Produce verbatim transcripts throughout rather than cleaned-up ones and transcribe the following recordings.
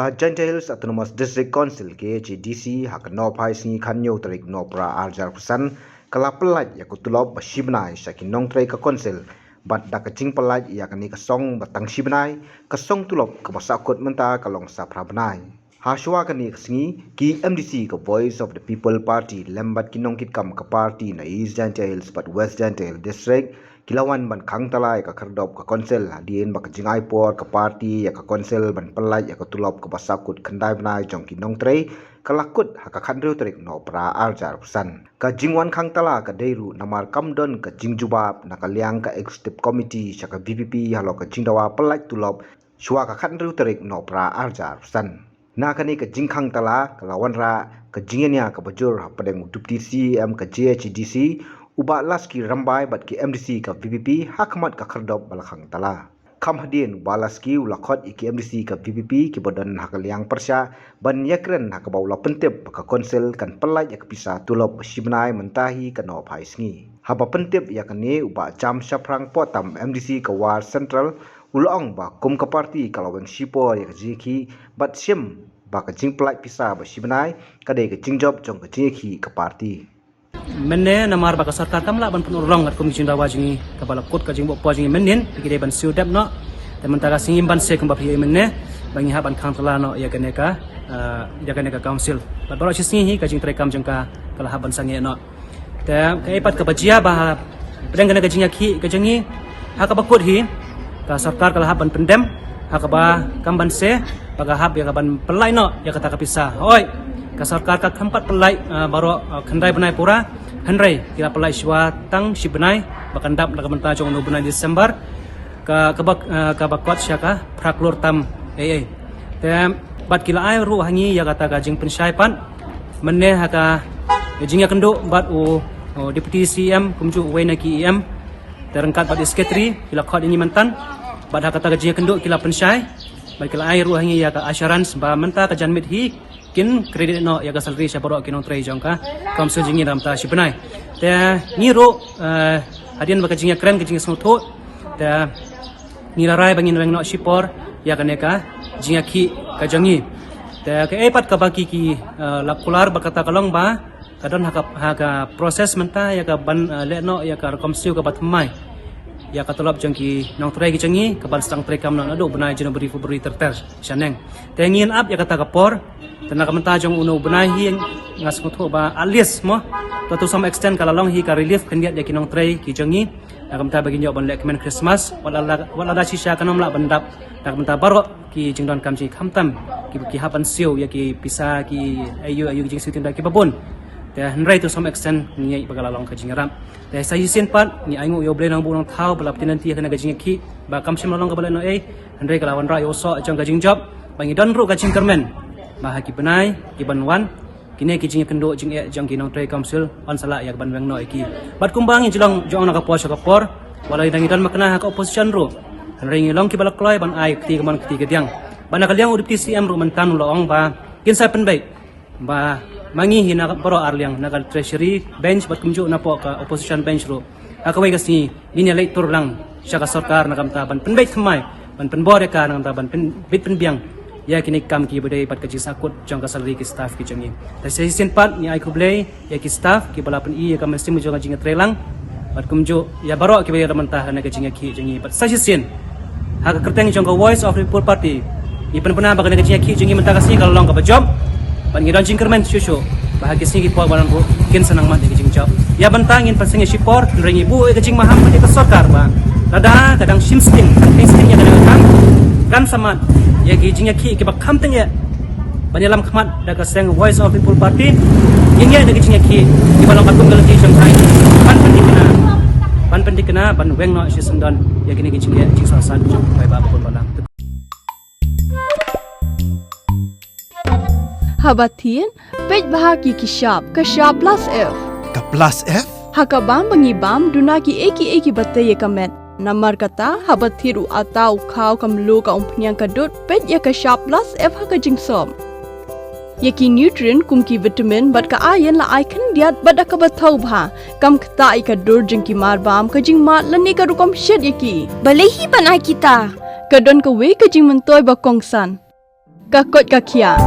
Ka Jaintia Hills Autonomous District Council, K H A D C, ha ka nongpynsngi khatnyiaw tarik Nohprah arhajar arphew san, ka la pyllait ïa ka tulop ba shi bnai sha ki nongtrei ka Council, bad da ka jingpyllait ïa kane ka song ba tang shi bnai, ka song tulop kaba sahkut mynta ka long sa phra bnai. Hashwa kane ka sngi, ki M D C ka Voice of the People Party lem bad ki nongkitkam ka party na East Jaintia Hills bad West Jaintia Hills District, ki la wan ban khang tala ïa ka khyrdop ka Council hadien ba ka jingai por ka party ïa ka Council ban pyllait ïa ka tulop kaba sahkut khyndai bnai jong ki nongtrei, ka la kut ha ka khathynriew tarik Nohprah arhajar arphew san. Ka jingwan khang tala ka dei ruh namar kam don ka jingjubab na ka liang ka Executive Committee sha ka V P P halor ka jingdawa pyllait tulop shwa ka khathynriew tarik Nohprah arhajar arphew san. Na kane ka jingkhang tala ka la wanrah ka jingïania kaba jur hapdeng u Deputy C E M ka J H A D C, u Bah Laskie Rymbai bad ki M D C ka V P P ha khmat ka khyrdop ba la khang tala. Kham hadien u Bah Laskie u la khot ïa ki M D C ka V P P kiba don ha ka liang pyrshah ban ïakren ha kaba u la pyntip ba ka Council kan pyllait ïa ka pisa tulop ba shi bnai mynta hi ka nongpynsngi. Haba pyntip ïa kane, u Bah Jam Shaphrang Pohtam, M D C ka War Central, u la ong ba kum ka party ka la weng shipor ïa ka jingïakhih bad shim ba ka jingpyllait pisa ba shi bnai ka dei ka jingjop jong ka jingïakhih ka party. Mynne namar ba ka sorkar kam lah ban pynurlong katkum ka jingdawa jong ngi kaba la kut ka jingbuh por jong ngi mynnin, ki dei ban siew dep noh. Te mynta ka sngi ban siew kumba phi ïohi mynne ba ngi hap ban khang tala noh ïa kane ka, ah, ïa kane ka Council. Bad baroh shi sngi hi ka jingtrei kam jong ka ka la hap ban sangeh noh. Te kaei pat kaba jia ba hapdeng kane ka jingïakhih ka jong ngi ha kaba kut hi, ka sorkar ka la hap ban pyndem ha kaba kam ban se ba ka hap ïa ka ban pyllait noh ïa kata ka pisa. Hooid, ka sorkar ka kham pat pyllait, ah, baroh, ah, khyndai bnai pura, hynrei ki la pyllait shwa tang shi bnai ba kan dap na ka bynta jong u bnai December, ka, kaba, ah, kaba kot sha ka phra klur tam ei ei. Te bad ki la ai ruh ha ngi ïa kata ka jingpynshai pat mynne ha ka jingïakynduh bad u, u Deputy C E M kumjuh uwei na ki E M, te ryngkat bad i Secretary, ki la khot ïa ngi mynta bad ha kata ka jingïakynduh ki la pynshai bad ki la ai ruh ha ngi ïa ka assurance ba mynta ka janmiet hi kin credit noh ïa ka salary sha baroh ki nongtrei jong ka Council jong ngi na ka bynta shi bnai. Te ngi ruh, eh, hadien ba ka jingïakren ka jingïasngewthuh, te ngi la rai ba ngin weng noh shipor ïa kane ka jingïakhih ka jong ngi. Te kaei pat kaba ki, ki, eh, la kular bad kata ka long ba ka don ha ka, ha ka process mynta ïa ka ban, eh, leh noh ïa ka rukom siew kaba thymmai ïa ka tulop jong ki nongtrei ki jong ngi ka ban sdang trei kam noh naduh bnai January, February ter ter shaneng. Te ngin ap ïa kata ka por. Te na ka bynta jong une u bnai hi nga sngewthuh ba at least mo, to, to some extent ka la long hi ka relief khyndiat ïa ki nongtrei ki jong ngi. Na ka bynta ba kin ïoh ban leh kmen Christmas, wat la, wat lada shisha kan ym lah ban dap na ka bynta baroh ki jingdonkam jong ngi khamtam ki, ki hap ban siew ïa ki pisa ki aïu aïu ki jingsiew tynrai kiba bun. Te hynrei to some extent ngi ïa ba ka la long ka jingïarap. Te sa shisien pat ngi ainguh ïa U Blei Nongbuh Nongthaw ba la pyni lynti ïa kane ka jingïakhih ba kam shym la long kaba lehnohei, hynrei ka la wanrah ïa u soh jong ka jingjop ba ngi don ruh ka jingkyrmen ba ha ki bnai ki ban wan kine ki jingïakynduh jingeh jong ki nongtrei Council yn sa lah ïa ka ban weng noh ïa ki. Bad kumba ngi ju long jong na ka por sha ka por, wat la ngi don makna ha ka opposition ruh, hynrei ngi long kiba la kloi ban ai kti kamon kti kadiang. Bad na ka liang u Deputy C M ruh mynta u la ong ba kin sa pynbeit ba ma ngi hi na baroh arliang, na ka Treasury bench bad kumjuh napoh ka opposition bench ruh, ha kawei ka sngi ngin ïa leit tur lang sha ka sorkar na ka bynta ban pynbeit thymmai, ban pynbor ïa ka na ka bynta ban pynbeit pynbiang ïa kine ki kam kiba dei bad ka jingsahkut jong ka salary ki staff ki jong ngi. Te sa shisien pat ngi ai khublei ïa ki staff kiba la pyni ïa ka mynsiem jong ka jingïatreilang bad kumjuh ïa baroh kiba ïa la mynta ha kane ka jingïakhih jong ngi. Bad sa shisien ha ka kyrteng jong ka Voice of the People Party, ngi pynbna ba kane ka jingïakhih jong ngi mynta ka sngi ka la long kaba jop. Bad ngi don jingkyrmen shuh shuh ba ha ki sngi ki por ban wan ruh kin sa nang mad ïa ka jingjop. Ïa mynta ngin pynsangeh shipor, hynrei ngi buh ïa ka jingmaham bad ïa ka sorkar ba lada ka dang shim sting, kan pynshim sting ïa kane ka kam, kan sa mad ïa ki jingïakhih kiba kham tyngeh ban ïalam khmat da ka seng Voice of People Party. Ngin ïa da ka jingïakhih kiba long katkum ka lynti jong ka, ban pynthikna, ban pynthikna ban weng noh shisyndon ïa kine ki jingeh jingsangsot jong u paidbah ba bun ba lang. Haba thied, peit bha ki ki shap, ka shap plus F. Ka plus F? Ha ka bam ba ngi bam, duna kiei kiei kiba tei ïa ka met. Namar kata, haba thied u atta, u khaw, ka mluh, ka umphniang, ka dud, peit ïa ka shap plus F ha ka jingsop. Ïa ki nutrient kum ki vitamin bad ka iron la ai khyndiat bad da kaba thaw bha. Kam ktah ïa ka dur jong ki marbam, ka jingmad lane ka rukom shet ïa ki. Balei hi ban ai kita? Ka don kawei ka jingmyntoi ba kongsan. ka koit ka khian.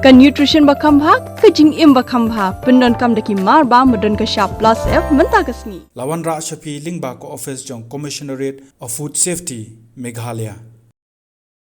Ka nutrition ba kham bha, ka jingim ba kham bha, pyndonkam da ki mar ba ma don ka shap plus F mynta ka sngi. La wanrah sha phi lyngba ka office jong Commissionerate of Food Safety, Meghalaya.